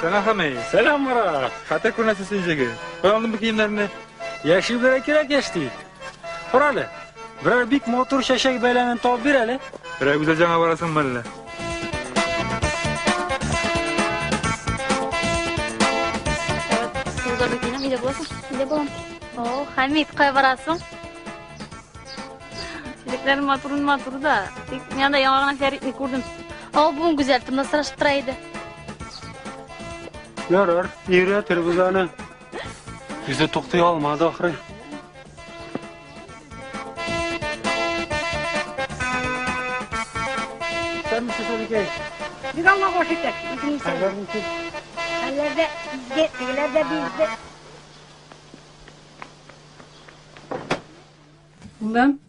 Сәлам, Хамит. Сәлам, Марат. Хәтер күренәсең син, җегет. Кая алдың бу киемнәрне? Яши белергә кирәк яшь дип. Кара әле. Берәр бик матур чәчәк бәйләмен табып бир әле. Берәр гүзәл җанга барасыңмы әллә? Өйдә буласың? Өйдә булам. О, Хамит, кая барасың? Чәчәкләр матурын матур да. Тик мин анда яңа гына Фәритне күрдем. О, бүген Гүзәл тында сорашып тора иде. Ярар, өйрәтербез аны. Үзе туктый алмады ахры. Исәнмесез, әбекәй. Бик Аллага шөкер. Үзең исән. Хәлләр ничек? Хәлләр дә изге, тегеләр дә бизге. Улым,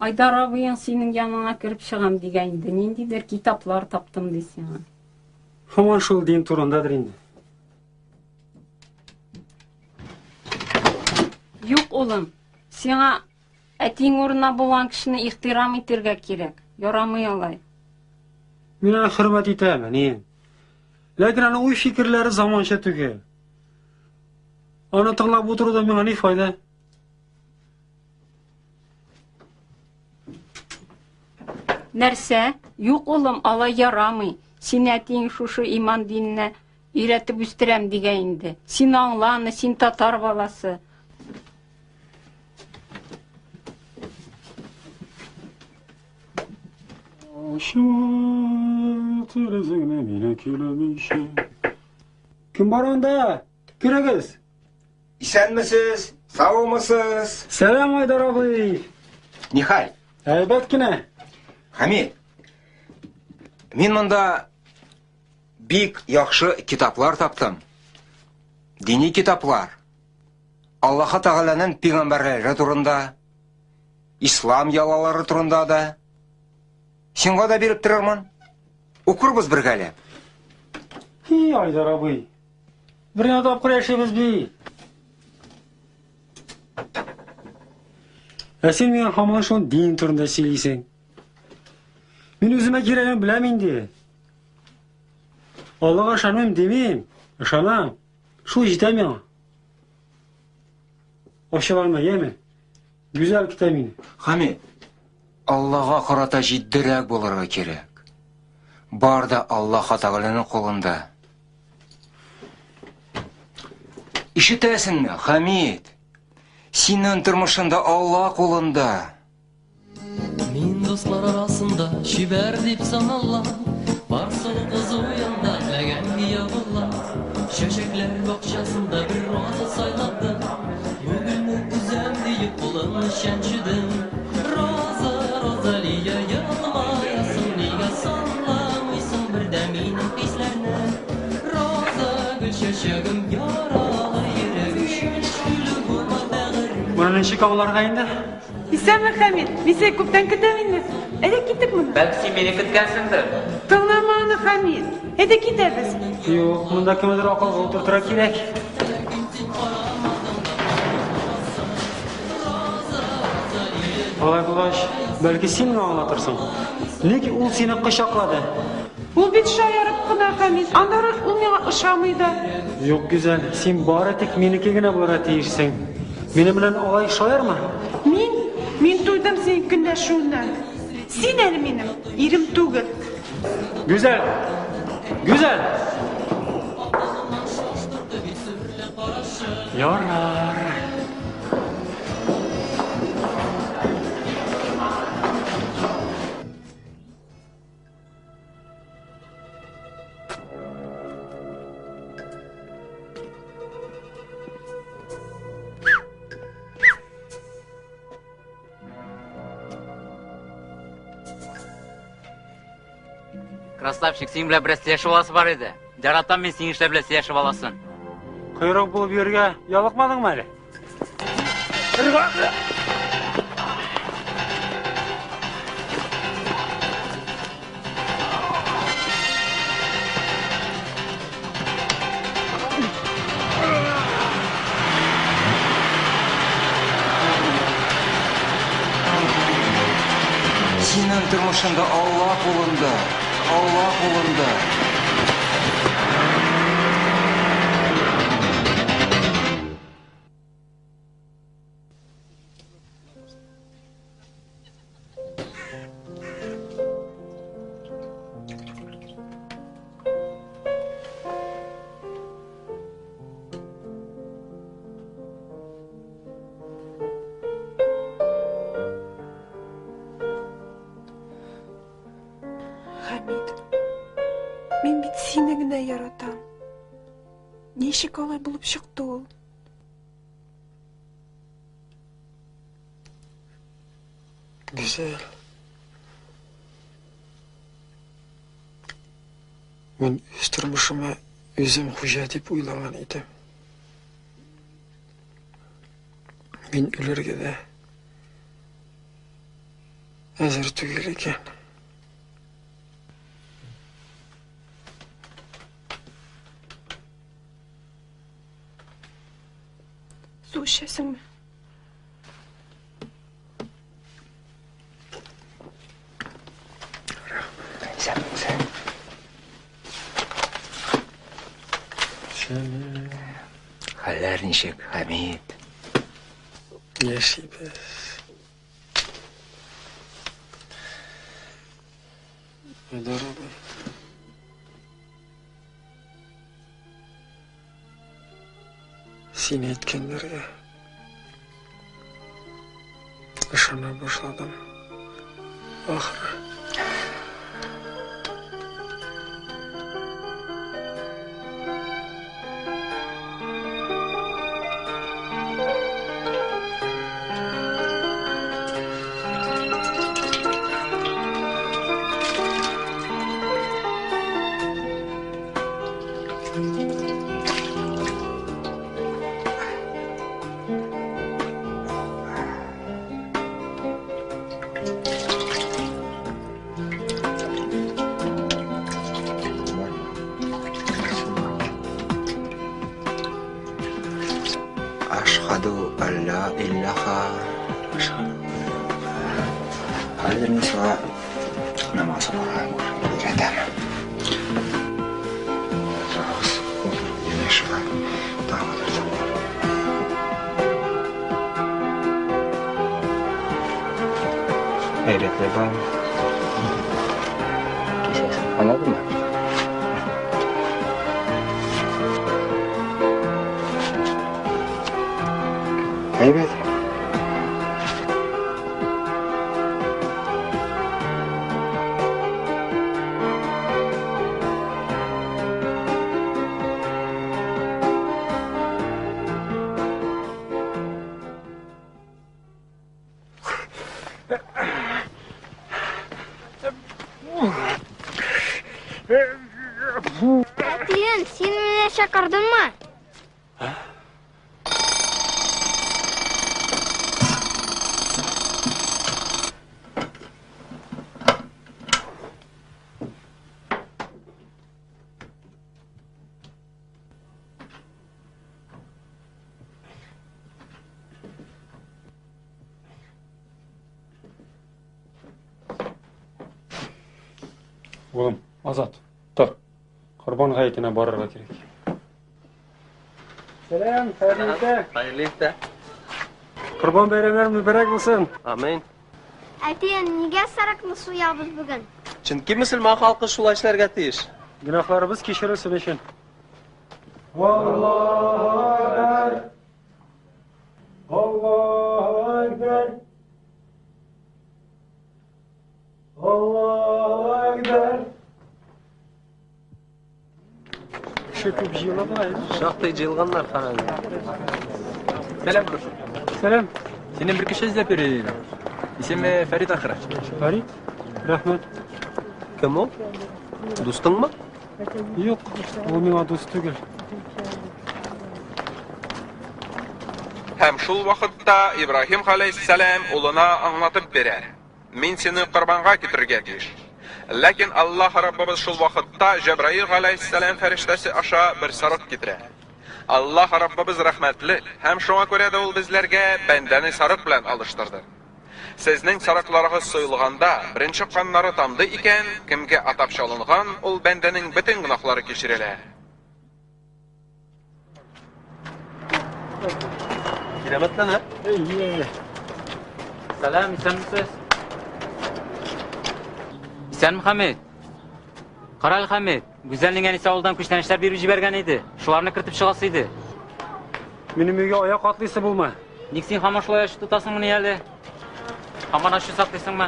Айдар абыең синең яныңа кереп чыгам дигән иде. Ниндидер китаплар таптым ди сиңа. Һаман шул дин турындадыр инде. Юк, улым, сиңа әтиң урынына булган кешене ихтирам итәргә кирәк. Ярамый алай. Мин аны хөрмәт итәм, әнием. Ләкин аның уй-фикерләре заманча түгел. Аны тыңлап утырудан миңа ни файда? Нәрсә? Юк, улым, алай ярамый. Син әтиең шушы иман диненә өйрәтеп үстерәм дигән инде. Син аңла аны, син татар баласы. Кем бар анда? Керегез. Исәнмесез, саумысыз? Сәлам, Айдар абый. Нихәл? Әйбәт кенә. Хамид, мин монда бик яхшы китаплар таптым. Дини китаплар. Аллаһы Тәгаләнең пәйгамбәрләре турында, ислам ялалары турында да. Сиңа да биреп торырмын. Укырбыз бергәләп. Хи, Айдар абый. Бер генә тапкыр яшибез бит. Ә син миңа һаман шул дин турында сөйлисең. Мин үземә кирәген беләм инде. Аллага ышанмыйм димим, ышанам. Шул җитә миңа. Ачуланма, яме. Гүзәл көтә мине. Хамид, Аллага карата җитдирәк булырга кирәк. Бар да Аллаһ Тәгаләнең кулында. Ишетәсеңме, Хамид? Синең тормышында Алла кулында. Мин дуслар арасында чибәр дип санала. Бар сылу кыз уенда теләгән кияү була. Чәчәкләр бакчасында бер роза сайладым. Бу гөлне өзәм диеп кулымны чәнчедем. Роза, Розалия, елмаясың, нигә санламыйсың бер дә минем хисләрне? Роза, гөл чәчәгем, яралы йөрәгем, чәчкүле булма бәгырем. Моны ничек аңларга инде? Исәнме, Хәмит? Мин сине күптән көтәм инде. Әйдә киттек моннан. Бәлки син мине көткәнсеңдер? Тыңлама аны, Хәмит. Әйдә китәбез. Юк, монда кемнедер акылга утыртырга кирәк. Алай булгач, бәлки син миңа аңлатырсың. Ник ул сине кочаклады? Ул бит шаярып кына, Хәмит. Аннары ул миңа ошамый да. Юк, Гүзәл, син бары тик минеке генә булырга тиешсең. Минем белән алай шаярма. Мин, мин туйдым синең көнләшүеңнән. Син әле минем ирем түгел. Гүзәл! Гүзәл! Ярар. Красавчик, синең белән бераз сөйләшеп аласы бар иде. Яратам мин синең эшләр белән сөйләшеп аласын. Койрык булып йөрергә ялыкмадыңмы әле? Синең тормышында Алла кулында, Алла кулында. Ничек алай булып чыкты ул? Гүзәл. Мин үз тормышыма үзем хуҗа дип уйлаган идем. Мин үләргә дә әзер түгел икән. Су эчәсеңме? Хәлләр ничек, Хәмит? Яшибез. Айдар абый. Син әйткәннәргә ышана башладым. Ахыры. Ашхаду алла иллаха. Хәзер мин сиңа намаз укырга өйрәтәм. Торыгыз, янә шулай. Тагын бер Әйбәтләп бал. Кисәсең. Аңладыңмы? Әйбәт. Әтием, син мине чакырдыңмы? Улым, Азат, тор. Корбан гаетенә барырга кирәк. Сәлам, хәерле иртә. Хәерле иртә. Корбан бәйрәмнәре мөбарәк булсын. Амин. Әтием, нигә сарыкны суябыз бүген? Чөнки мөселман халкы шулай эшләргә тиеш. Гөнаһларыбыз кичерелсен өчен. Аллаһу акбар. Аллаһу акбар. Аллаһу акбар. Кеше күп җыела бугай. Шактый җыелганнар, карагыз. Сәлам, күрше. Сәлам. Синнән бер кеше эзләп йөри иде. Исеме Фәрит ахры. Фәрит? Рәхмәт. Кем ул? Дустыңмы? Юк, ул миңа дус түгел. Һәм шул вакытта Ибраһим галәйһиссәлам улына аңлатып бирә, Мин сине корбанга китерергә тиеш. Ләкин Аллаһ Раббыбыз шул вакытта Җәбраил галәйһиссәлам фәрештәсе аша бер сарык китерә. Аллаһ Раббыбыз рәхмәтле, һәм шуңа күрә дә ул безләргә бәндәне сарык белән алыштырды. Сезнең сарыкларыгыз суелганда, беренче каннары тамды икән, кемгә атап чалынган, ул бәндәнең бөтен гөнаһлары кичерелә. Кирәмәтләнә. Әйе. Сәлам, исәнмесез? Исәнме, Хәмит? Карале, Хәмит, Гүзәлнең әнисе авылдан күчтәнәчләр биреп җибәргән иде. Шуларны кертеп чыгасы иде. Минем өйгә аяк атлыйсы булма. Ник син һаман шулай ачу тотасыңмыни әле? Һаман ачу саклыйсыңмы?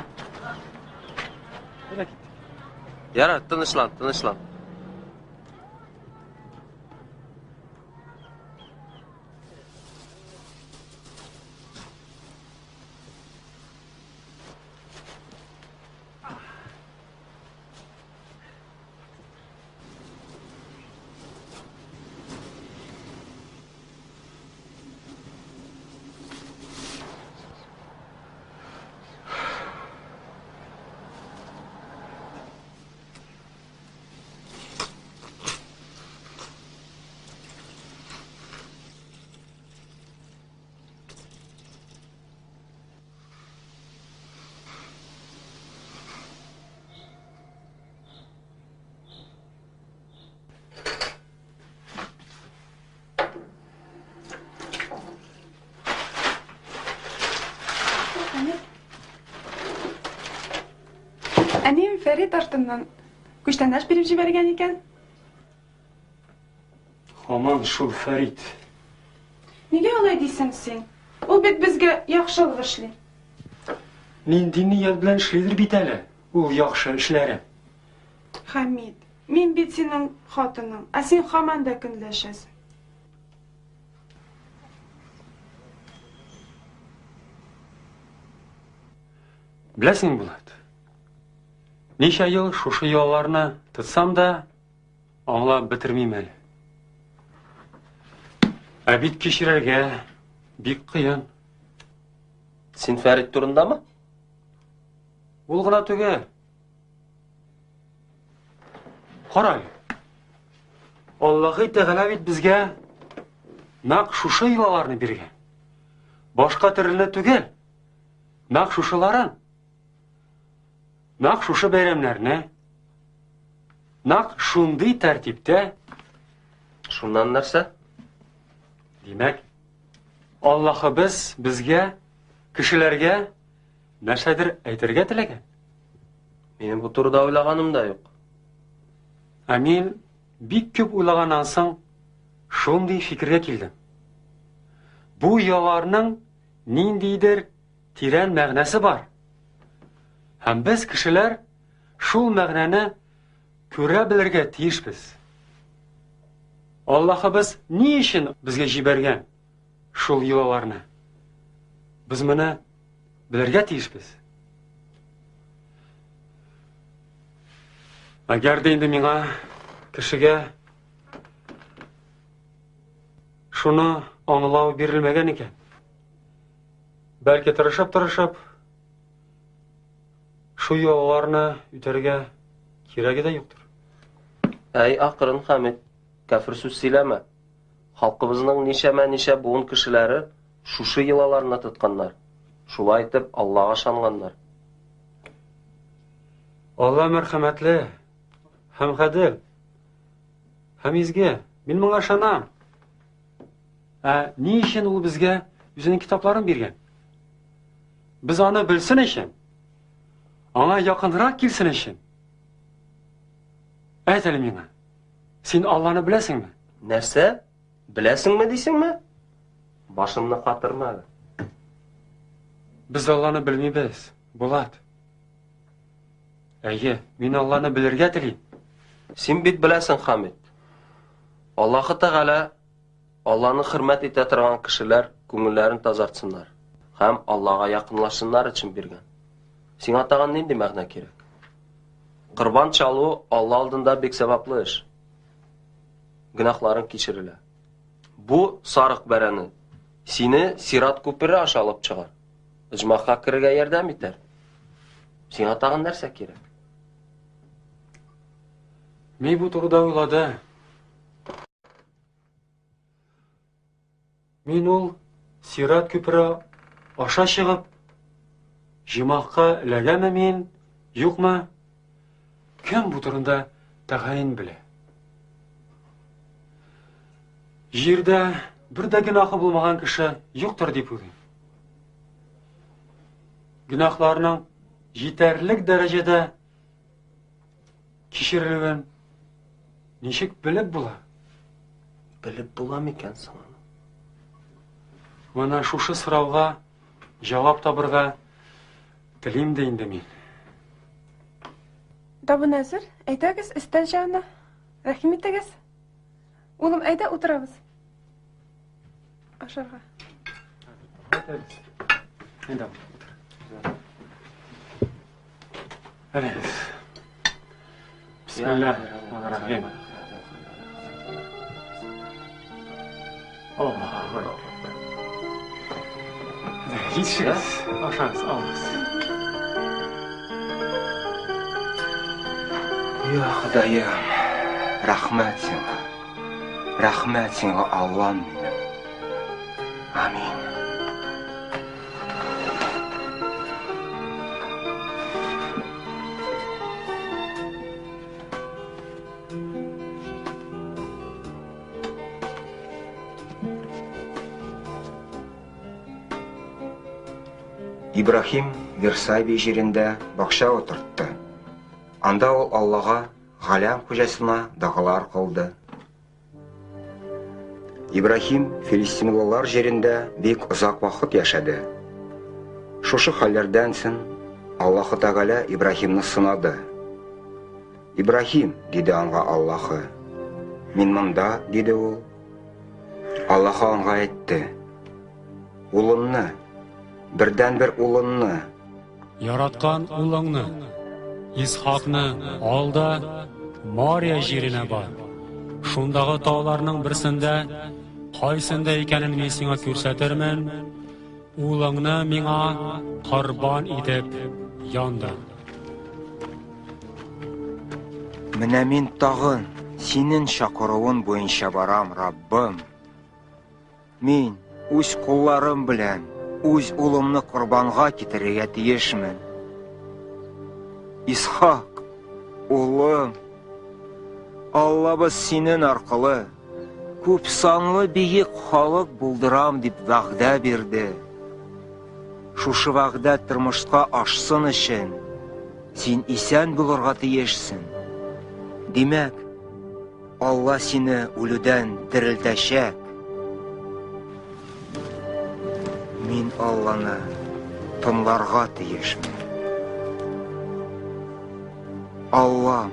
Ярар, тынычлан, тынычлан. Фәрит артыннан күчтәнәч биреп җибәргән икән. Һаман шул Фәрит. Нигә алай дисең син? Ул бит безгә яхшылык эшли. Нинди ният белән эшлидер бит әле ул яхшы эшләрен. Хәмит, мин бит синең хатының, ә син һаман да көнләшәсең. Беләсеңме, Булат, ничә ел шушы йолаларны тотсам да, аңлап бетермим әле. Ә бит кичерергә бик кыен. Син Фәрит турындамы? Ул гына түгел. Кара әле. Аллаһы Тәгалә бит безгә нәкъ шушы йолаларны биргән. Башка төрле түгел. Нәкъ шушыларын. Нәкъ шушы бәйрәмнәрне. Нәкъ шундый тәртиптә. Шуннан нәрсә? Димәк, Аллаһыбыз безгә, кешеләргә нәрсәдер әйтергә теләгән. Минем бу турыда уйлаганым да юк. Ә мин бик күп уйлаганнан соң шундый фикергә килдем. Бу йолаларның ниндидер тирән мәгънәсе бар. Һәм без, кешеләр, шул мәгънәне күрә белергә тиешбез. Аллаһыбыз ни өчен безгә җибәргән шул йолаларны? Без моны белергә тиешбез. Әгәр дә инде миңа кешегә шуны аңлау бирелмәгән икән, бәлки тырышып-тырышып шул йолаларны үтәргә кирәге дә юктыр. Әй, акрын, Хәмит, кәфер сүз сөйләмә. Халкыбызның ничәмә-ничә буын кешеләре шушы йолаларны тотканнар. Шулай итеп, Аллага ышанганнар. Алла мәрхәмәтле һәм гадел һәм изге. Мин моңа ышанам. Ә ни өчен ул безгә үзенең китапларын биргән? Без аны белсен өчен, аңа якынрак килсен өчен. Әйт әле миңа, син Алланы беләсеңме? Нәрсә? Беләсеңме дисеңме? Башымны катырма әле. Без Алланы белмибез, Булат. Әйе, мин Алланы белергә телим. Син бит беләсең, Хамит. Аллаһы Тәгалә Алланы хөрмәт итә торган кешеләр күңелләрен тазартсыннар һәм Аллага якынлашсыннар өчен биргән. Сиңа тагын нинди мәгънә кирәк? Корбан чалу Алла алдында бик саваплы эш. Гөнаһларың кичерелә. Бу сарык бәрәне сине сират күпере аша алып чыгар. Оҗмахка керергә ярдәм итәр. Сиңа тагын нәрсә кирәк? Мин бу турыда уйлады. Мин ул сират күпере аша чыгып, җимахка эләгәме мин, юкмы? Кем бу турында тәгаен белә? Җирдә бер дә гөнаһы булмаган кеше юктыр дип уйлыйм. Гөнаһларның җитәрлек дәрәҗәдә кичерелүен ничек белеп була? Белеп була микән соң аны? Менә шушы сорауга җавап табырга телим дә инде мин. Табын әзер. Әйдәгез, өстәл җанына. Рәхим итегез. Улым, әйдә утырабыз. Ашарга. Әйдә, утыр. Әйдә. Бисмиллаһир-рахманир-рахим. Аллаһу акбар. Җитешегез, ашагыз, алыгыз. Я Ходаем, рәхмәт сиңа. Рәхмәт сиңа, Аллам минем. Амин. Ибраһим Версабия җирендә бакча утыртты. Анда ул Аллага, Галәм хуҗасына догалар кылды. Ибраһим филистимлылар җирендә бик озак вакыт яшәде. Шушы хәлләрдән соң Аллаһы Тәгалә Ибраһимны сынады. Ибраһим, диде аңа Аллаһы. Мин монда, диде ул. Аллаһы аңа әйтте. Улымны, бердәнбер улымны, Яраткан улыңны, Исхакны ал да Мория җиренә бар. Шундагы тауларның берсендә, кайсында икәнен мин сиңа күрсәтермен, улыңны миңа корбан итеп яндыр. Менә мин тагын синең чакыруың буенча барам, Раббым. Мин үз кулларым белән үз улымны корбанга китерергә тиешмен. Исхак, улым, Аллабыз синең аркылы күп санлы биек халык булдырам дип вәгъдә бирде. Шушы вәгъдә тормышка ашсын өчен син исән булырга тиешсең. Димәк, Алла сине үлүдән терелтәчәк. Мин Алланы тыңларга тиешмен. Аллам,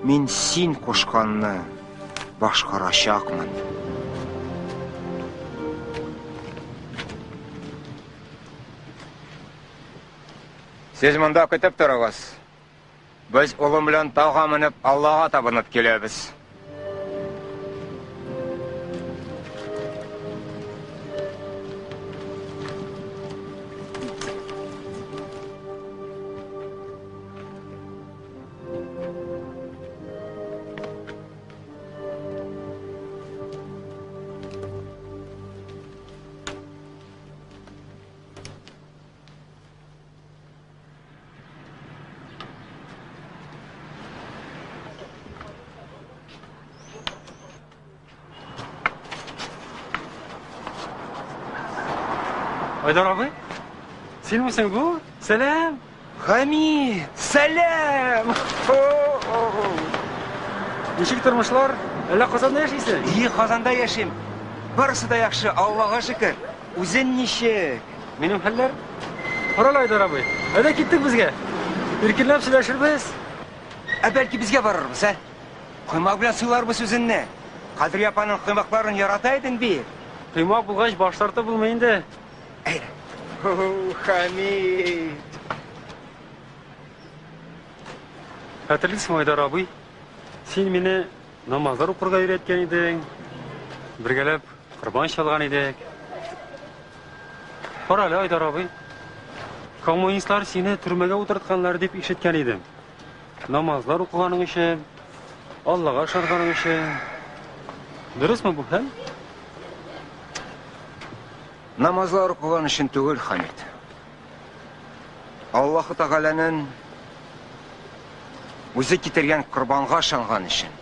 мин син кушканны башкарачакмын. Сез монда көтеп торыгыз. Без улым белән тауга менеп, Аллага табынып киләбез. Айдар абый, синмисең бу? Сәлам! Хамид, сәлам! Ничек тормышлар? Әллә Казанда яшисең? Ие, Казанда яшим. Барысы да яхшы, Аллага шөкер. Үзең ничек? Минем хәлләр? Карале, Айдар абый. Әйдә киттек безгә. Иркенләп сөйләшербез. Ә бәлки безгә барырбыз, ә? Коймак белән сыйларбыз үзеңне. Кадрия апаның коймакларын ярата идең бит. Коймак булгач, баш тартып булмый инде. Әйдә. Хамид. Хәтерлисеңме, Айдар абый? Син мине Намазлар укырга өйрәткән идең. Бергәләп корбан чалган идек. Кара әле, Айдар абый. Коммунистлар сине төрмәгә утыртканнар дип ишеткән идем. Намазлар укыганың өчен, Аллага ышанганың өчен. Дөресме бу хәл? Намазлар укыган өчен түгел, Хамид. Аллаһы Тәгаләнең үзе китергән корбанга ышанган өчен,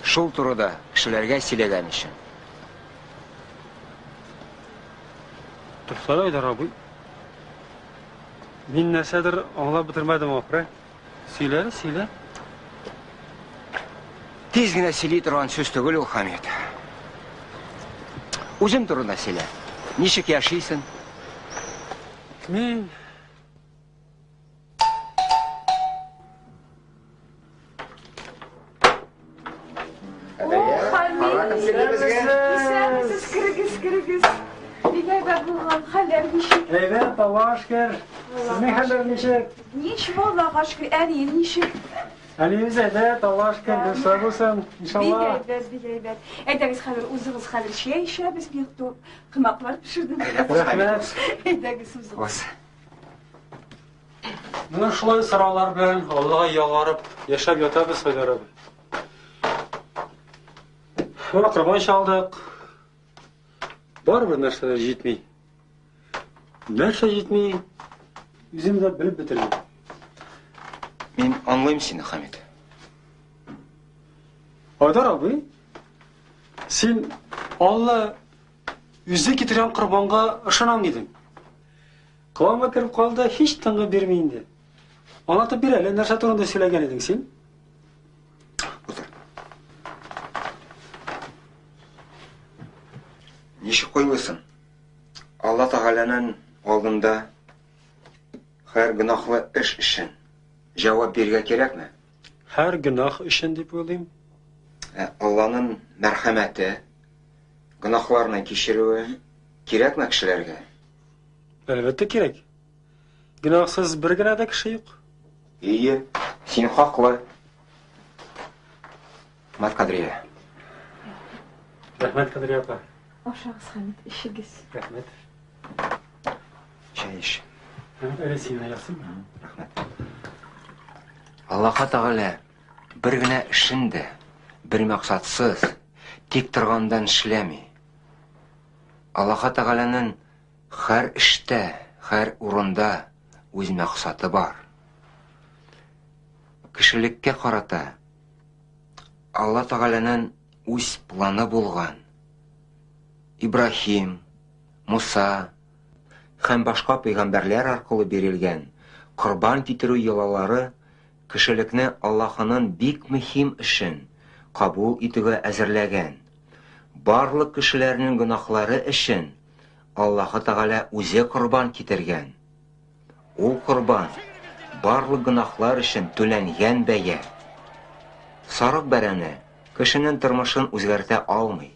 шул турыда кешеләргә сөйләгән өчен. Туктале, Айдар абый. Мин нәрсәдер аңлап бетермәдем ахры. Сөйлә әле, сөйлә. Тиз генә сөйли торган сүз түгел ул, Хамид. Үзем турында сөйлә. Ничек яшисең? Мин Исәнмесез, керегез, керегез. Бик әйбәт булган, хәлләр ничек? Әйбәт, Аллага шөкер. Сезнең хәлләр ничек? Ничего, Аллага шөкер. Әнием ничек? Әниебез әйбәт, Аллага шөкер, дөрес булсын, иншалла. Бик әйбәт, бик әйбәт. Әйдәгез хәзер узыгыз, хәзер чәй эчәбез, бик туп. Коймаклар пешердем. Рәхмәт. Әйдәгез узыгыз. Менә шулай сораулар белән Аллага ялварып яшәп ятабыз, Айдар абый. Менә корбан чалдык. Барыбер нәрсәләр җитми. Нәрсә җитми, үзем дә белеп бетермим. Мин аңлыйм сине, Хамит. Айдар абый, син Алла үзе китергән корбанга ышанам дидең. Колагыма кереп калды, һич тынгы бирми инде. Аңлатып бир әле, нәрсә турында сөйләгән идең син? Утыр. Ничек уйлыйсың? Алла Тәгаләнең алдында һәр гөнаһлы эш өчен җавап бирергә кирәкме? Һәр гөнаһ өчен дип уйлыйм. Ә Алланың мәрхәмәте, гөнаһларны кичерүе кирәкме кешеләргә? Әлбәттә кирәк. Гөнаһсыз бер генә дә кеше юк. Ие, син хаклы. Рәхмәт, Кадрия. Рәхмәт, Кадрия апа. Ашагыз, Хәмит, эчегез. Рәхмәт. Чәй эч. Әле син ясыйм. Рәхмәт. Аллаһ Тәгалә бер генә эшен дә бер максатсыз, тик торгандан эшләми. Аллаһ Тәгаләнең һәр эштә, һәр урында үз максаты бар. Кешелеккә карата Алла Тәгаләнең үз планы булган. Ибраһим, Муса һәм башка пәйгамбәрләр аркылы бирелгән корбан китерү йолалары кешелекне Аллаһының бик мөһим эшен кабул итүгә әзерләгән. Барлык кешеләрнең гөнаһлары өчен Аллаһы Тәгалә үзе корбан китергән. Ул корбан барлык гөнаһлар өчен түләнгән бәя. Сарык бәрәне кешенең тормышын үзгәртә алмый.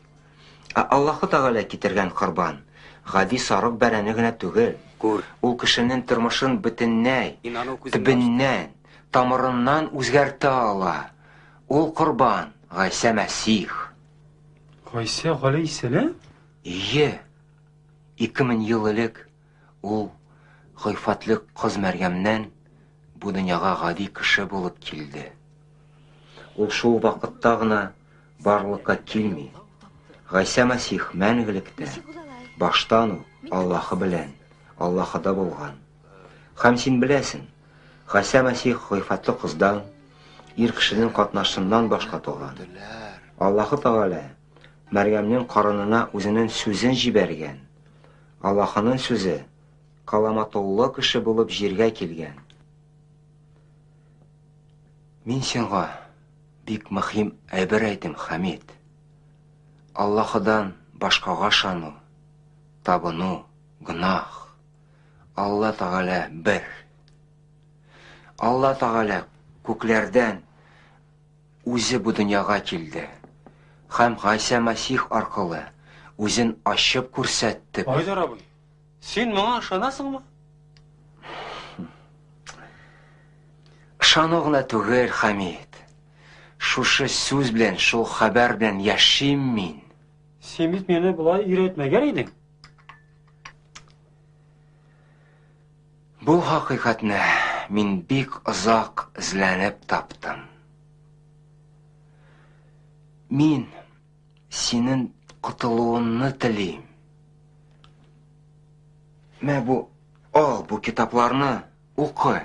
Ә Аллаһы Тәгалә китергән корбан гади сарык бәрәне генә түгел. Күр. Ул кешенең тормышын бөтенләй, Инан күзеңне төбеннән, тамырыннан үзгәртә ала. Ул корбан Гайсә Мәсих. Гайсә галәйһиссәлам? Ие. 2000 ел элек ул гыйффәтле кыз Мәрьямнән бу дөньяга гади кеше булып килде. Ул шул вакытта гына барлыкка килми. Гайсә Мәсих мәңгелектә баштан ук Аллаһы белән Аллаһыда булган. Һәм син беләсең, Гайсә Мәсих гыйффәтле кыздан, ир кешенең катнашыннан башка туган. Аллаһы Тәгалә Мәрьямнең карынына үзенең сүзен җибәргән. Аллаһының сүзе каламатуллы кеше булып җиргә килгән. Мин сиңа бик мөһим әйбер әйтим, Хәмид. Аллаһыдан башкага ышану, табыну гөнаһ. Алла Тәгалә бер. Алла Тәгалә күкләрдән үзе бу дөньяга килде. Һәм Гайсә Мәсих аркылы үзен ачып күрсәтте. Айдар абый, син моңа ышанасыңмы? Ышану гына түгел, Хәмид. Шушы сүз белән, шул хәбәр белән яшим мин. Син бит мине болай өйрәтмәгән идең. Бу хакыйкатьне мин бик озак эзләнеп таптым. Мин синең котылуыңны телим. Мә бу, ал бу китапларны, укы.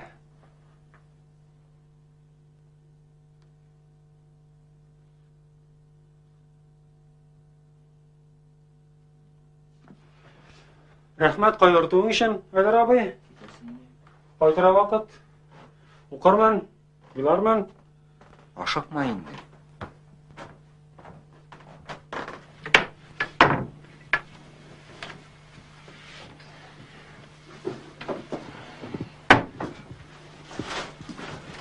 Рәхмәт кайгыртуың өчен, Айдар абый. Кайтыра вакыт. Укырмын, уйлармын. Ашыкма инде.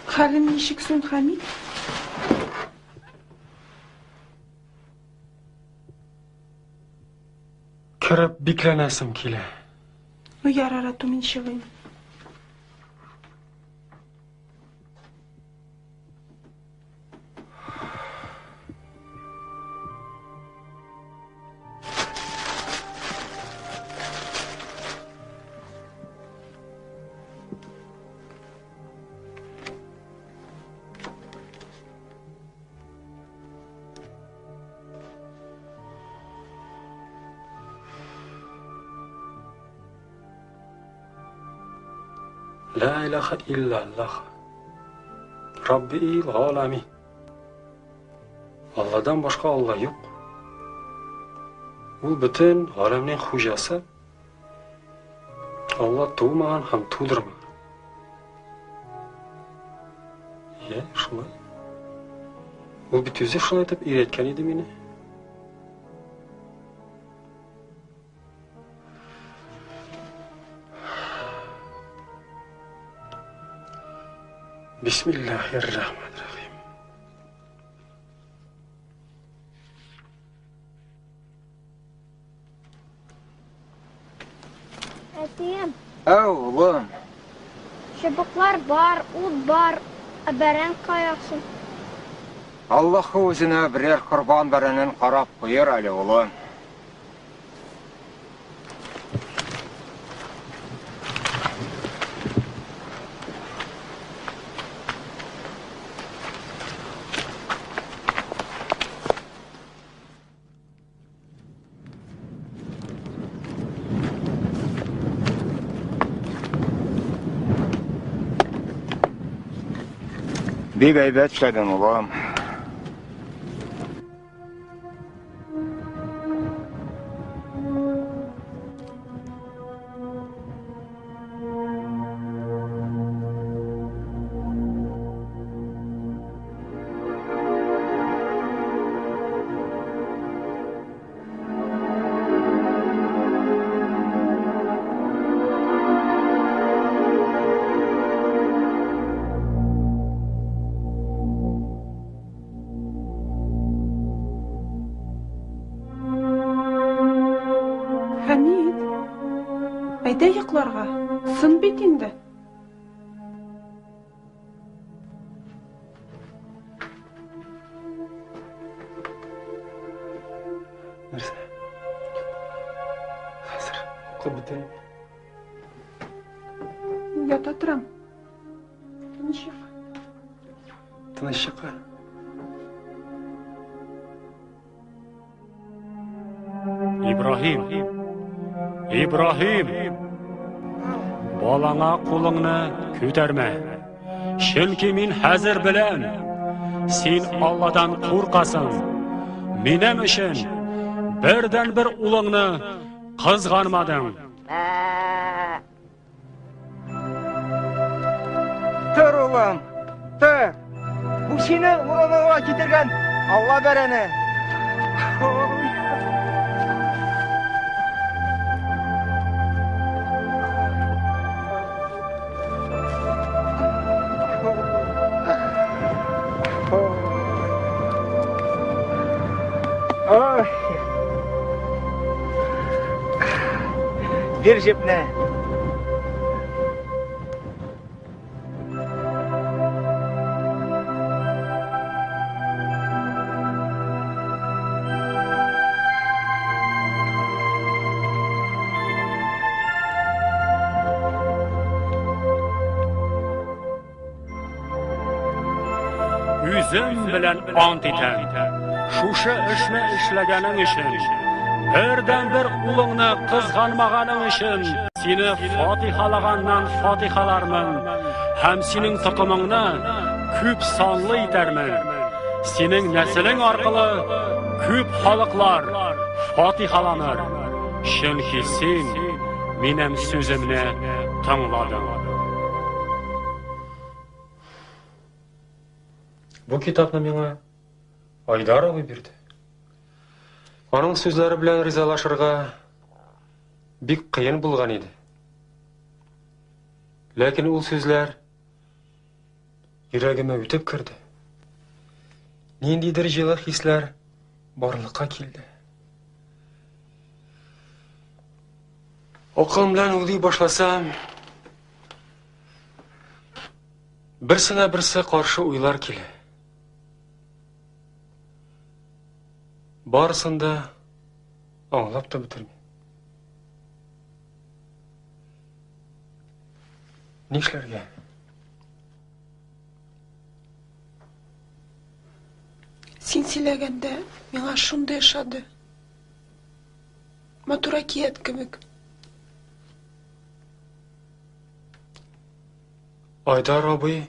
Хәлең ничек соң, Хәмит? Кереп бикләнәсем килә. Ну, ярар, ату мин чыгыйм. Ла илаха иллаллах. Рабби галами. Алладан башка Алла юк. Ул бөтен галәмнең хуҗасы. Алла тумаган һәм тудырмаган. Әйе, шулай. Ул бит үзе шулай итеп өйрәткән иде мине. Бисмиллахир-рахманир-рахим. Әтием. Әу, улым. Чыбыклар бар, ут бар, ә бәрән кая соң? Аллаһы үзенә берәр корбан бәрәнен карап куер әле, улым. Бик әйбәт эшләдең, улым. Хәмит, әйдә йокларга. Сын бит инде. Нәрсә? Хәзер укып бетерим. Ята торам. Тыныч йокы. Тыныч йокы. Ибраһим! Ибраһим! Балаңа кулыңны күтәрмә. Чөнки мин хәзер беләм, син Алладан куркасың. Минем өчен бердән-бер улыңны кызганмадың. Тор, улым, тор. Бу сине урыныңа китергән Алла бәрәне. Ой. Бир җепне. Үзем белән ант итәм. Шушы эшне эшләгәнең өчен, бердән-бер улыңны кызганмаганың өчен сине фатихалаганнан фатихалармын һәм синең токымыңны күп санлы итәрмен. Синең нәселең аркылы күп халыклар фатихаланыр. Чөнки син минем сүземне тыңладың. Бу китапны миңа Айдар абый бирде. Аның сүзләре белән ризалашырга бик кыен булган иде. Ләкин ул сүзләр йөрәгемә үтеп керде. Ниндидер җылы хисләр барлыкка килде. Акылым белән уйлый башласам, берсенә берсе каршы уйлар килә. Барысын да аңлап та бетермим. Нишләргә? Син сөйләгәндә миңа шундый ошады. Матур әкият кебек. Айдар абый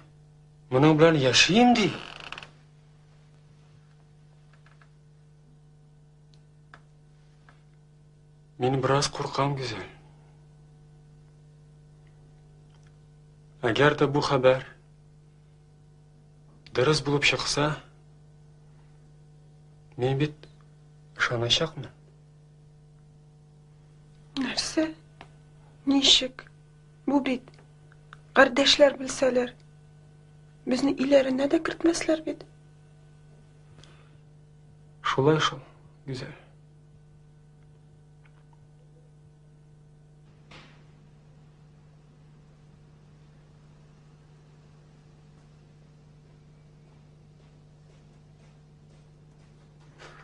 моның белән яшим ди. Мин бераз куркам, Гүзәл. Әгәр дә бу хәбәр Дөрес булып чыкса, мин бит ышаначакмын. Нәрсә? Ничек? Бу бит кардәшләр белсәләр, безне өйләренә дә кертмәсләр бит. Шулай шул, Гүзәл.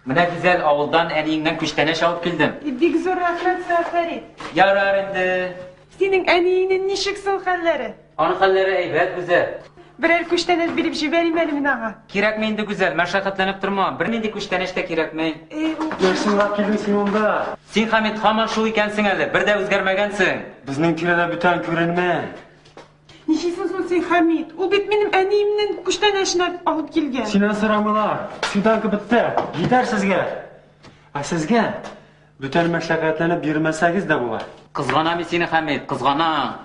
Менә Гүзәл, авылдан әниеңнән күчтәнәч алып килдем. Бик зур рәхмәт сиңа, Фәрит. Ярар инде. Синең әниеңнең ничек соң хәлләре? Аның хәлләре әйбәт, Гүзәл. Берәр күчтәнәч биреп җибәрим әле мин аңа. Кирәкми инде, Гүзәл, мәшәкатьләнеп торма. Бернинди күчтәнәч тә кирәкми. Нәрсә уйлап килдең син монда? Син, Хәмит, һаман шул икәнсең әле, бер дә үзгәрмәгәнсең. Безнең тирәдә бүтән күренмә. Ничисең соң син, Хәмит? Ул бит минем әниемнең күчтәнәчен алып килгән. Синнән сорамыйлар. Свиданка бетте. Җитәр сезгә. Ә сезгә бүтән мәшәкатьләнеп йөрмәсәгез дә була. Кызганам мин сине, Хәмит, кызганам.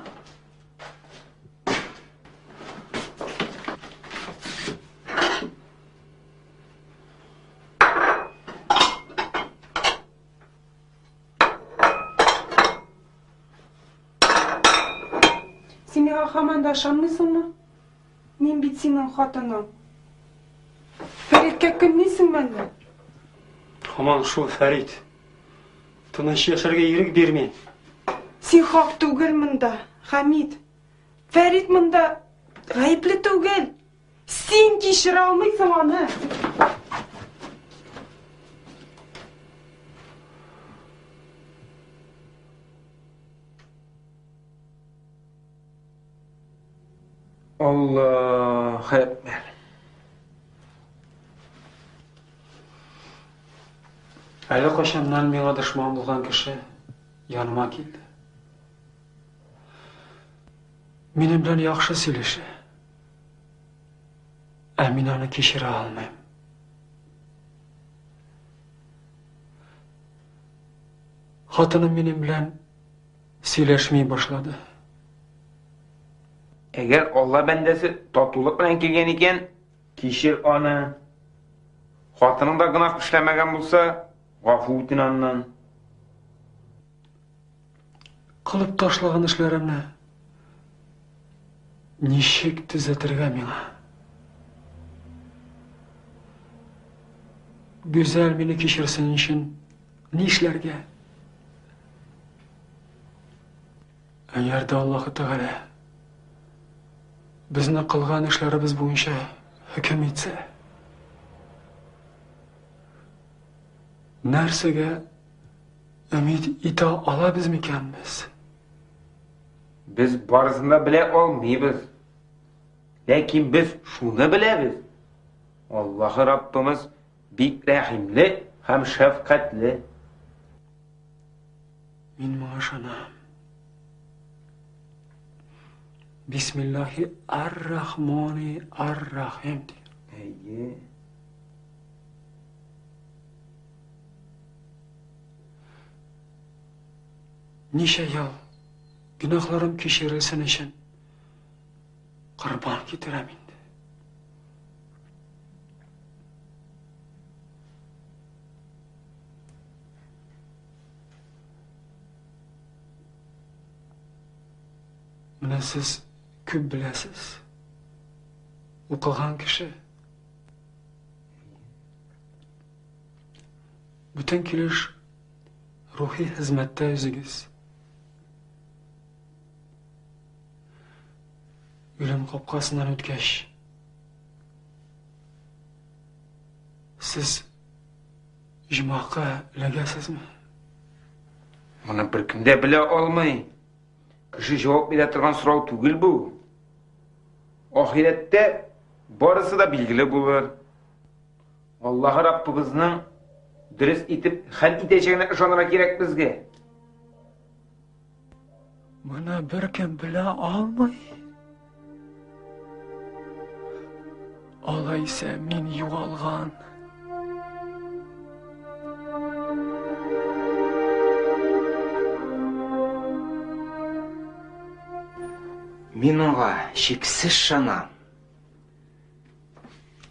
Син миңа һаман да ышанмыйсыңмы? Мин бит синең хатының. Фәриткә көнлисеңме әллә? Һаман шул Фәрит. Тыныч яшәргә ирек бирми. Син хак түгел монда, Хәмит. Фәрит монда гаепле түгел. Син кичерә алмыйсың аны. Аллаһу әкбәр. Әле кайчаннан миңа дошман булган кеше яныма килде. Минем белән яхшы сөйләшә. Ә мин аны кичерә алмыйм. Хатыным минем белән сөйләшми башлады. Әгәр Алла бәндәсе татулык белән килгән икән, кичер аны. Хатының да гөнаһ эшләмәгән булса, гафу үтен аннан. Кылып ташлаган эшләремне ничек төзәтергә миңа? Гүзәл мине кичерсен өчен нишләргә? Әгәр дә Аллаһы Тәгалә безне кылган эшләребез буенча хөкем итсә, нәрсәгә өмид итә алабыз микән без? Без барысын да белә алмыйбыз. Ләкин без шуны беләбез. Аллаһы Раббымыз бик рәхимле һәм шәфкатьле. Мин моңа ышанам. Бисмиллахи ар-Рахмани ар-Рахим. Әйе. Ничә ел гөнаһларым кичерелсен өчен корбан китерәм инде. Менә сез күп беләсез. Укыган кеше. Бүтән килеш рухи хезмәттә үзегез. Үлем капкасыннан үткәч, сез җомакка эләгәсезме? Моны беркем дә белә алмый. Кеше җавап бирә торган сорау түгел бу. Ахирәттә барысы да билгеле булыр. Аллаһы Раббыбызның дөрес итеп хәл итәчәгенә ышанырга кирәк безгә. Моны беркем белә алмый. Алайса мин югалган. Мин аңа чиксез ышанам.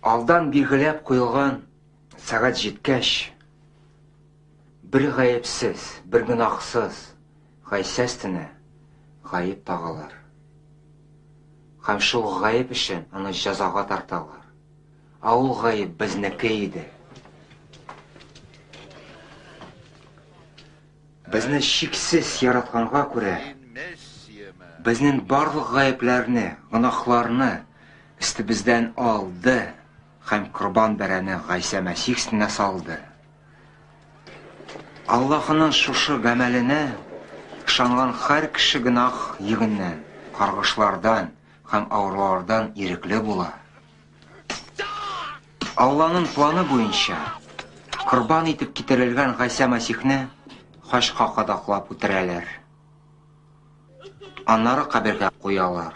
Алдан билгеләп куелган сәгать җиткәч, бер гаепсез, бер гөнаһсыз Гайсә өстенә гаеп тагалар. Һәм шул гаеп өчен аны җәзага тарталар. Ә ул гаеп безнеке иде. Безне чиксез яратканга күрә, безнең барлык гаепләрне, гөнаһларны өстебездән алды һәм корбан бәрәне Гайсә Мәсих өстенә салды. Аллаһының шушы гамәленә ышанган һәр кеше гөнаһ йөгеннән, каргышлардан һәм авырулардан ирекле була. Алланың планы буенча, корбан итеп китерелгән Гайсә Мәсихне хачка кадаклап үтерәләр. Аннары кабергә куялар.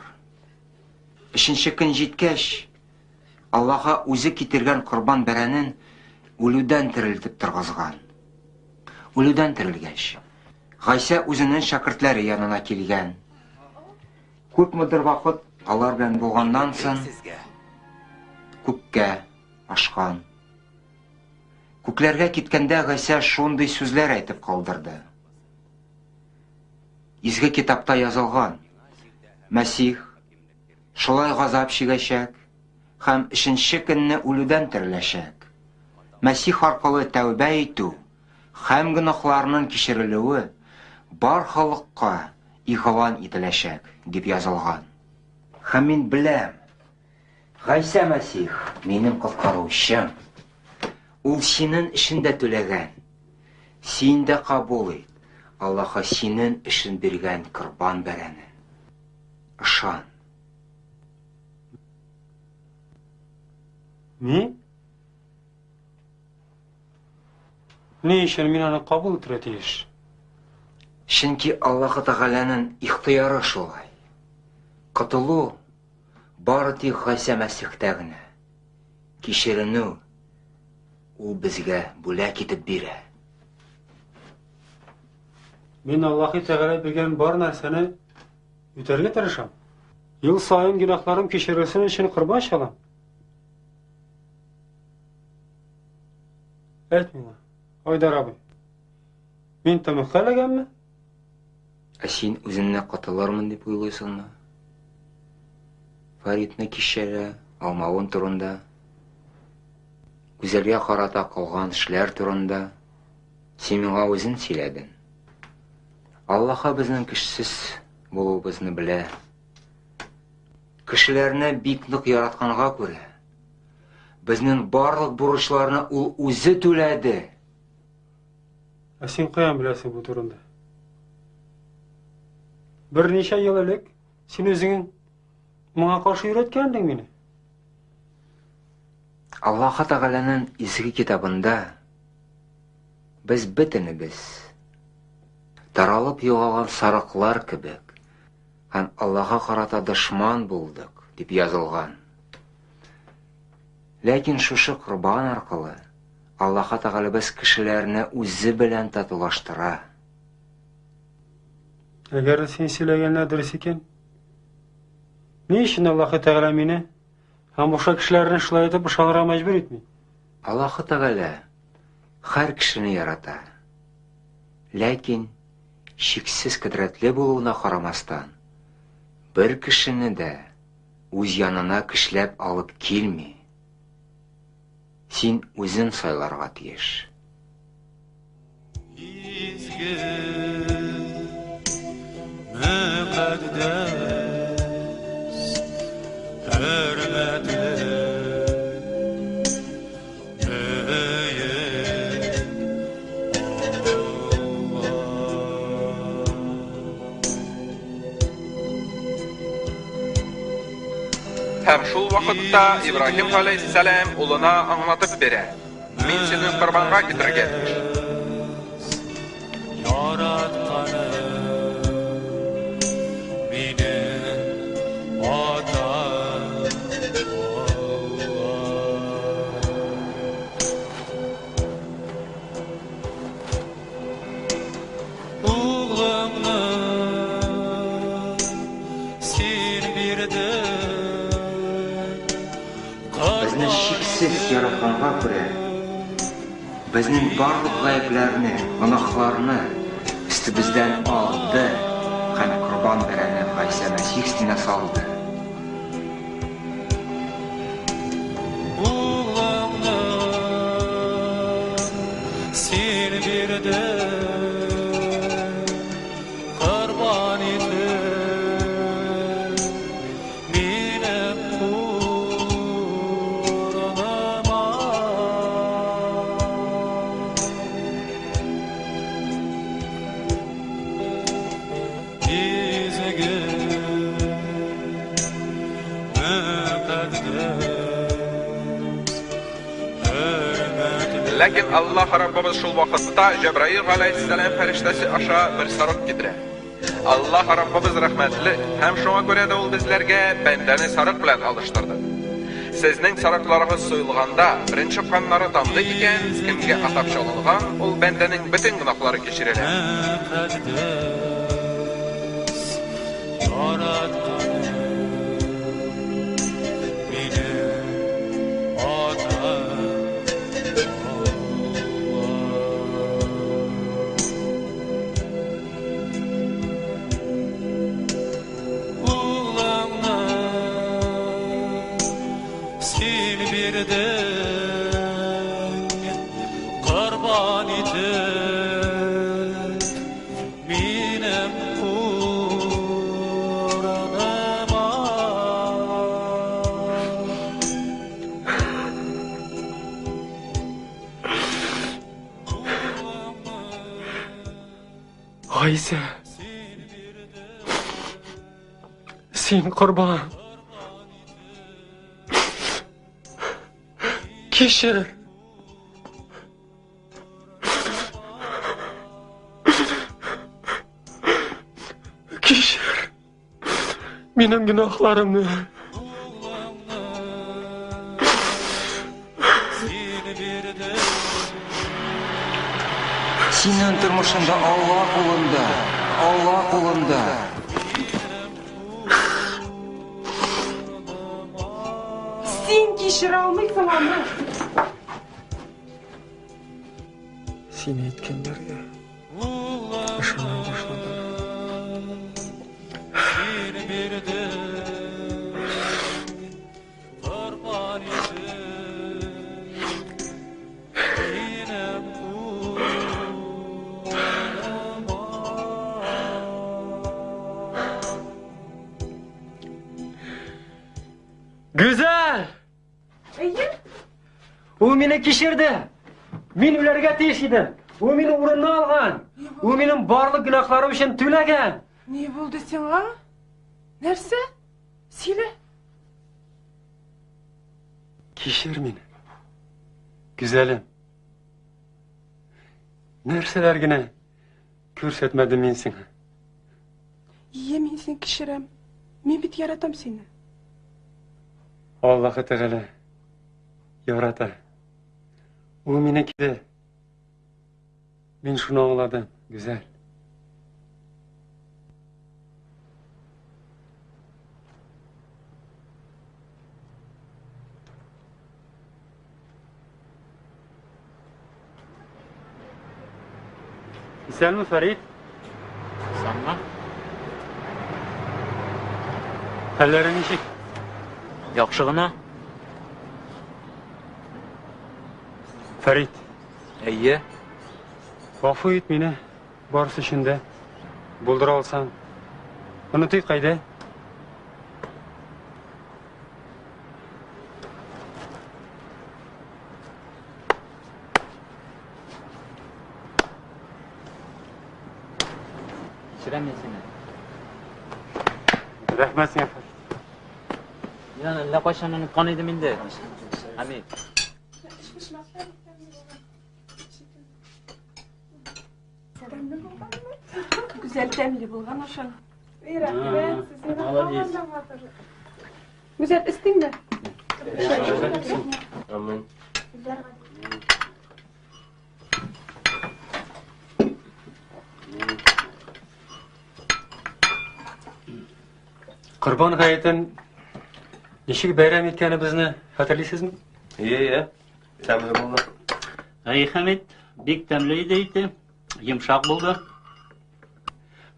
Өченче көн җиткәч, Аллаһы үзе китергән корбан бәрәнен үлүдән терелтеп торгызган. Үлүдән терелгәч, Гайсә үзенең шәкертләре янына килгән. Күпмедер вакыт алар белән булганнан соң, күккә ашкан. Күкләргә киткәндә Гайсә шундый сүзләр әйтеп калдырды. Изге китапта язылган, Мәсих шулай газап чигәчәк һәм өченче көнне үлүдән тереләчәк. Мәсих аркылы тәүбә итү һәм гөнаһларның кичерелүе бар халыкка игълан ителәчәк, дип язылган. Һәм мин беләм, Гайсә Мәсих, минем коткаручым. Ул синең өчен дә түләгән. Син дә кабул ит Аллаһы синең өчен биргән корбан бәрәнен. Ышан. Ни? Ни өчен мин аны кабул итәргә тиеш? Чөнки Аллаһы Тәгаләнең ихтыяры шулай. Котылу бары тик Гайсә Мәсихтә генә. Кичеренү ул безгә бүләк итеп бирә. Мин Аллаһы Тәгалә биргән бар нәрсәне үтәргә тырышам. Ел саен гөнаһларым кичерелсен өчен корбан чалам. Әйт миңа, Айдар абый. Мин тәмугка эләгәмме? Ә син үзеңне котылырмын дип уйлыйсыңмы? Фәритне кичерә алмавын турында, Гүзәлгә карата кылган эшләр турында син миңа үзең сөйләдең. Аллаһы безнең көчсез булуыбызны белә. Кешеләрне бик нык яратканга күрә, безнең барлык бурычларны ул үзе түләде. Ә син каян беләсең бу турында? Берничә ел элек син үзең моңа каршы өйрәткәндең мине. Аллаһы Тәгаләнең изге китабында без бөтенебез таралып югалган сарыклар кебек һәм Аллаһка карата дошман булдык дип язылган. Ләкин шушы корбан аркылы Аллаһы Тәгаләбез кешеләрне үзе белән татулаштыра. Әгәр син сөйләгәннәр дөрес икән, ни өчен Аллаһы Тәгалә мине һәм башка кешеләрне шулай итеп ышанырга мәҗбүр итми? Аллаһы Тәгалә һәр кешене ярата. Ләкин чиксез кодрәтле булуына карамастан, бер кешене дә үз янына көчләп алып килми. Син үзең сайларга тиеш. Изге, мөкатдәс, хөрмәтле, бөек Алла. Һәм шул вакытта Ибраһим галәйһиссәлам улына аңлатып бирә, Мин сине корбанга китерергә тиеш. Яратканым минем Атам Алла. Углыңны син бирдең. Безне чиксез чиксез яратканга күрә, безнең барлык гаепләрне, гөнаһларны өстебездән алды һәм корбан бәрәне Гайсә Мәсих өстенә салды. Улыңны син бирдең, корбан итеп, минем урыныма. Изге, мөкатдәс, Ләкин Аллаһ Раббыбыз шул вакытта Җәбраил галәйһиссәлам фәрештәсе аша бер сарык китерә. Аллаһ Раббыбыз рәхмәтле һәм шуңа күрә дә ул безләргә бәндәне сарык белән алыштырды. Сезнең сарыкларыгыз суелганда, беренче каннары тамды икән, кемгә атап чалынган, ул бәндәнең бөтен гөнаһлары кичерелә. Мөкатдәс, яратканым, минем Атам Улыңны син бирдең, корбан итеп, минем урыныма. Гайсә. Син корбан. Кичер. Кичер. Минем гөнаһларымны. Синең тормышыңда Алла кулында, Алла кулында. Син кичерә алмыйсың аны. Син әйткәннәргә ышана башладым. Син бирдең, корбан итеп, минем урыныма. Гүзәл! Әйе? Ул мине кичерде. Мин үләргә тиеш идем. Ул мине урынына алган. Ул минем барлык гөнаһларым өчен түләгән. Ни булды сиңа? Нәрсә? Сөйлә. Кичер мине. Гүзәлем. Нәрсәләр генә күрсәтмәдем мин сиңа. Ие, мин сине кичерәм. Мин бит яратам сине. Аллаһы Тәгалә ярата. Ул мине киде. Мин шуны аңладым, Гүзәл. Исәнме, Фәрит? Исәнме? Хәлләрең ничек? Яхшы гына. Фәрит. Әйе. Гафу ит мине, барысы өчен дә. Булдыра алсаң. Онытыйк әйдә. Кичерәм мин сине. Рәхмәт сиңа, Фәрит. Мин аны әллә кайчан оныткан идем инде. Хәмит. Гүзәл тәмле булган ашың. Рәхмәт, Молодец. Гүзәл, эстеңме? Амин. Корбан гаетен ничек бәйрәм иткәнебезне хәтерлисезме? Ие, ие. Тәмле булды. Әй, Хәмит, бик тәмле иде ите. Йомшак булды.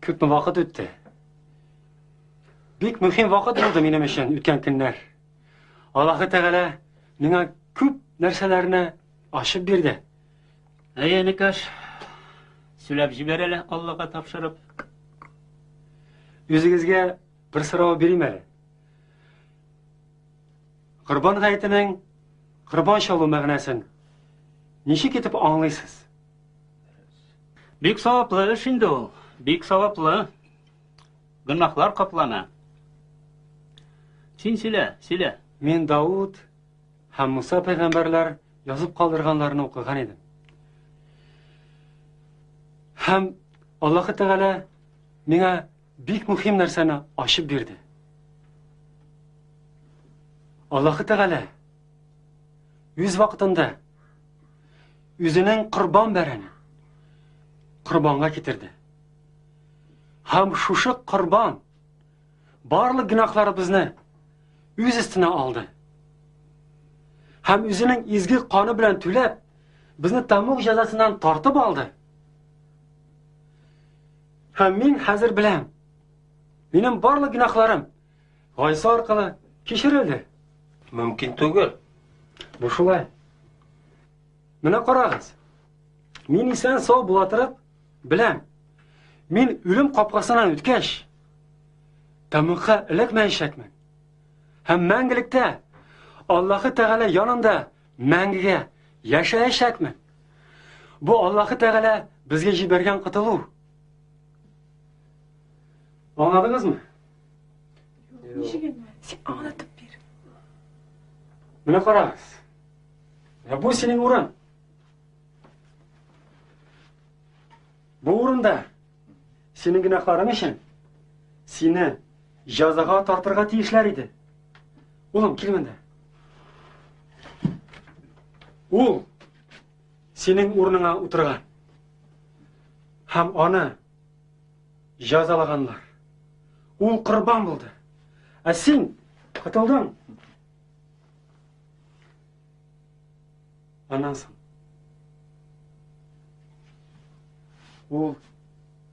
Күпме вакыт үтте. Бик мөһим вакыт булды минем өчен үткән көннәр. Аллаһы Тәгалә миңа күп нәрсәләрне ачып бирде. Әй, энекәш, сөйләп җибәр әле Аллага тапшырып. Үзегезгә бер сорау бирим әле. Корбан гаетенең корбан чалу мәгънәсен ничек итеп аңлыйсыз? Бик саваплы эш инде ул. Бик саваплы. Гөнаһлар каплана. Син сөйлә, сөйлә. Мин Дауд һәм Муса пәйгамбәрләр язып калдырганнарны укыган идем. Һәм Аллаһы Тәгалә миңа бик мөһим нәрсәне ачып бирде. Аллаһы Тәгалә үз вакытында үзенең корбан бәрәне корбанга китерде. Һәм шушы корбан барлык гөнаһларыбызны үз өстенә алды. Һәм үзенең изге каны белән түләп, безне тәмуг җәзасыннан тартып алды. Һәм мин хәзер беләм, минем барлык гөнаһларым Гайса аркылы кичерелде. Мөмкин түгел. Бу шулай. Менә карагыз. Мин исән сау була торып, беләм. Мин үлем капкасыннан үткәч, тәмугка эләкмәячәкмен. Һәм мәңгелектә Аллаһы Тәгалә янында мәңгегә яшәячәкмен. Бу Аллаһы Тәгалә безгә җибәргән котылу. Аңладыгызмы? Ничек инде? Син аңлатып бир. Менә карагыз. Менә бу синең урын. Бу урында синең гөнаһларың өчен сине җәзага тартырга тиешләр иде. Улым, кил монда. Ул синең урыныңа утырган. Һәм аны җәзалаганнар. Ул корбан булды. Ә син котылдың. Аннан соң ул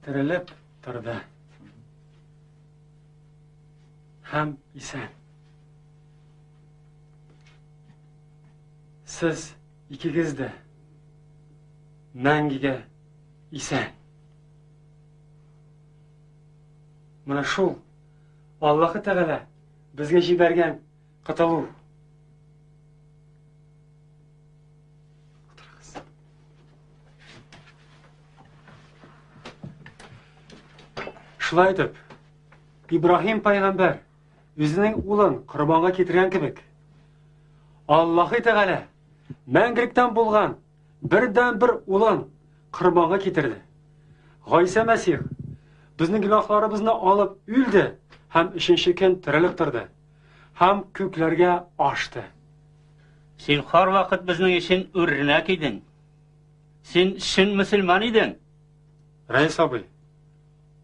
терелеп торды. Һәм исән. Сез икегез дә мәңгегә исән. Менә шул Аллаһы Тәгалә безгә җибәргән котылу. Шулай итеп, Ибраһим пайгамбәр үзенең улын корбанга китергән кебек, Аллаһы Тәгалә мәңгелектән булган бердән-бер улын корбанга китерде. Гайсә Мәсих безнең гөнаһларыбызны алып үлде һәм өченче көн терелеп торды һәм күкләргә ашты. Син һәрвакыт безнең өчен үрнәк идең. Син чын мөселман идең. Рәис абый,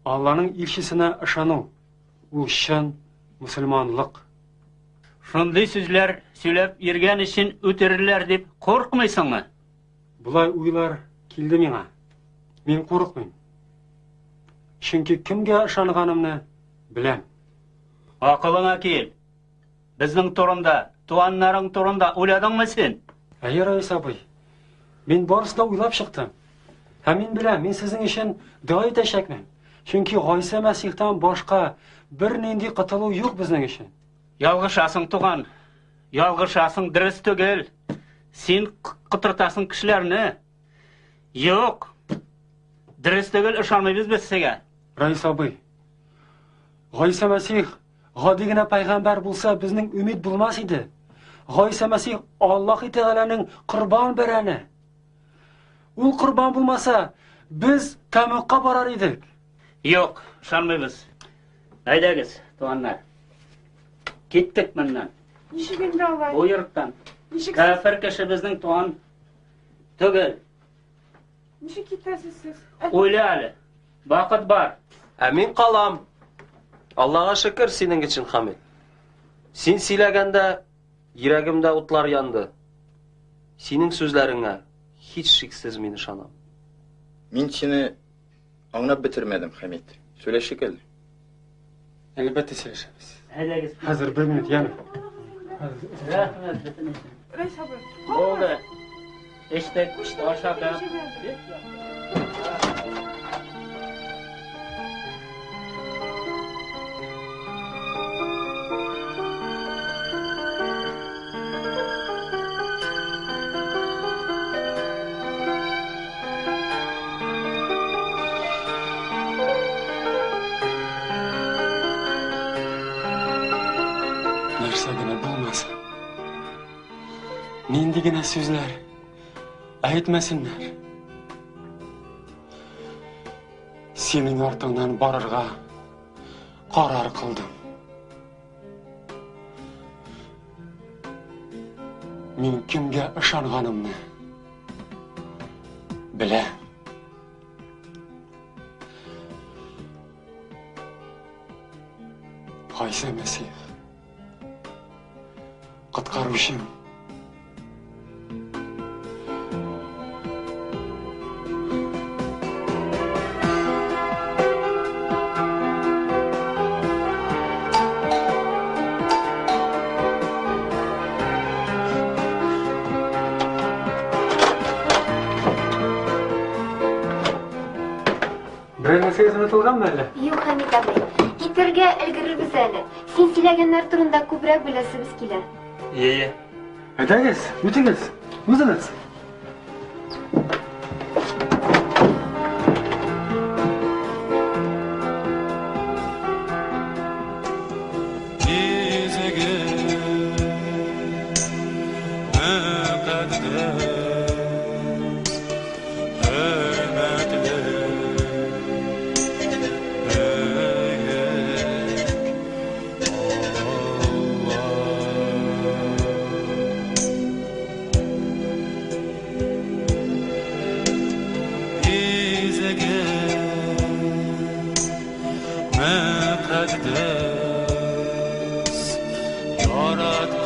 Алланың илчесенә ышану ул чын мөселманлык. Шундый сүзләр сөйләп йөргән өчен үтерерләр дип куркмыйсыңмы? Болай уйлар килде миңа. Мин курыкмыйм. Чөнки кемгә ышанганымны беләм. Акылыңа кил. Безнең турында, туганнарың турында уйладыңмы син? Әйе, Раис абый. Мин барысын да уйлап чыктым. Һәм мин беләм, мин сезнең өчен дога итәчәкмен. Чөнки Гайсә Мәсихтан башка бернинди котылу юк безнең өчен. Ялгышасың, туган. Ялгышасың, дөрес түгел. Син котыртасың кешеләрне. Юк. Дөрес түгел, ышанмыйбыз без сезгә. Раис абый, Гайсә Мәсих гади генә пайгамбәр булса, безнең өмид булмас иде. Гайсә Мәсих Аллаһ Тәгаләнең корбан бәрәне. Ул корбан булмаса, без тәмугка барар идек. Юк, ышанмыйбыз. Әйдәгез, туганнар. Киттек моннан. Ничек инде алай? Бу йорттан. Ничек Кафир кеше безнең туган түгел. Ничек китәсез сез? Уйла әле. Вакыт бар. Ә мин калам. Аллага шөкер синең өчен, Хамит. Син сөйләгәндә йөрәгемдә утлар янды. Синең сүзләреңә һичшиксез мин ышанам. Мин сине аңлап бетермәдем, Хәмит. Сөйләшик әле. Әлбәттә сөйләшәбез. Әйдәгез. Хәзер бер минут, яме. Рәхмәт бөтен өчен. Рәис абый. Булды. Эчтек, ашадык. Нәрсә генә булмасын. Нинди генә сүзләр әйтмәсеннәр. Синең артыңнан барырга карар кылдым. Мин кемгә ышанганымны беләм. Гайсә Мәсих, коткаручым. Берәр нәрсәгез онытылганмы әллә? Юк, Хәмит абый. Китәргә өлгерербез әле. Син сөйләгәннәр турында күбрәк беләсебез килә. Е-е. Әйдәгез, үтегез, узыгыз. Изге, мөкатдәс, хөрмәтле, бөек Алла. Изге, мөкатдәс, яраткан.